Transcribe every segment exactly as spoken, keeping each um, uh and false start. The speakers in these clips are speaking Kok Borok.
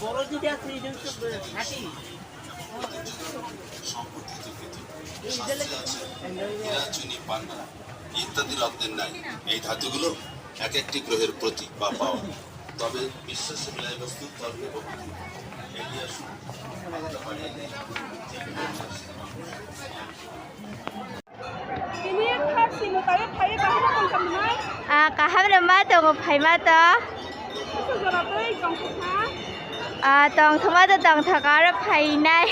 সম্পর্কিত পৃথিবী, শাস্ত্রে আছে, হীরা, চুনি, পান্না ইত্যাদি রত্নের ন্যায় এই ধাতুগুলো এক একটি গ্রহের প্রতীক বা পাওয়ার। তবে বিশ্বাসের বিষয়বস্তু তর্কে প্রভৃতি এগিয়ে আসুন। Tini kha sini tare phai bahai ma tong kha mwnai. Ah, kaham rwma tongo phaima to. Kusu jora tei tong kha. Ah, tong thoma to tong thaka aro phainai.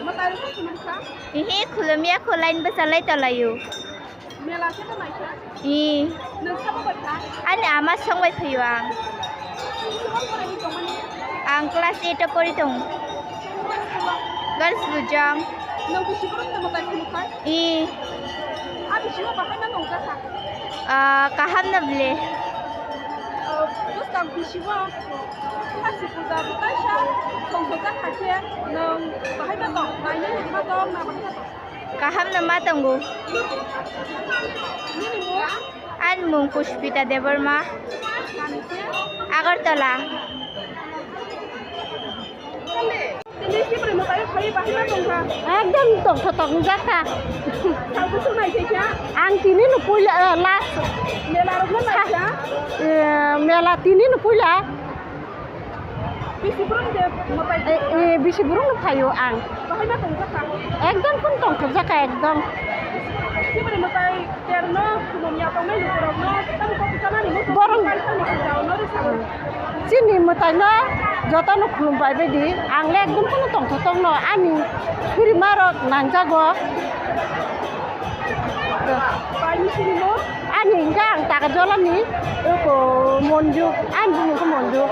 Ma tare kusu man kha. Ihi khulumya khulain bwsalai tolaio. Mela se to nai kha. Ih. Nwng sabo bai kha? Ani ama songbai phaio ang. Ang class eight o pori tongo. Girls bujang. Nwng bisi borok tamo tai phano khai? Ih. A bisi o bahai ma nong kha? Ah, kaham no ble. Bwskang bisi o. Khasi puja bo kaisa tongthok jak kha khe nwng bahai ma tong? Nainai ma tong na bahai ma tong? Kaham no ma tongo. Nini mung? Ani mung Puspita Debbarma. Agartala. Tini kibrwi mwtai phai bahai ma tongkha? Ekdom tongthok tongjakha. Salbwswk nai khe kha? Ang tini no puila, eh, last. Mela rok no nai kha? Eh, mela tini no puila. Bisi borok de mwtai. E, e, bisi borok no phaio ang. Bahai ma tongjakha? Ekdom phano tongthokjakha, ekdom. Sibri mwtai terno khulumya tongnai lukurokno tamo kok chanani muchung borok bai tamo khulumya no rwsao. Chini mwtaino jotono khulum bai bai di, ang le ekdom phano tongthok tongno ani surimarok nangjago. Bai ni suri mo? Ani hingke ang Takarjalani oko Monju, ani bumung khe Monju.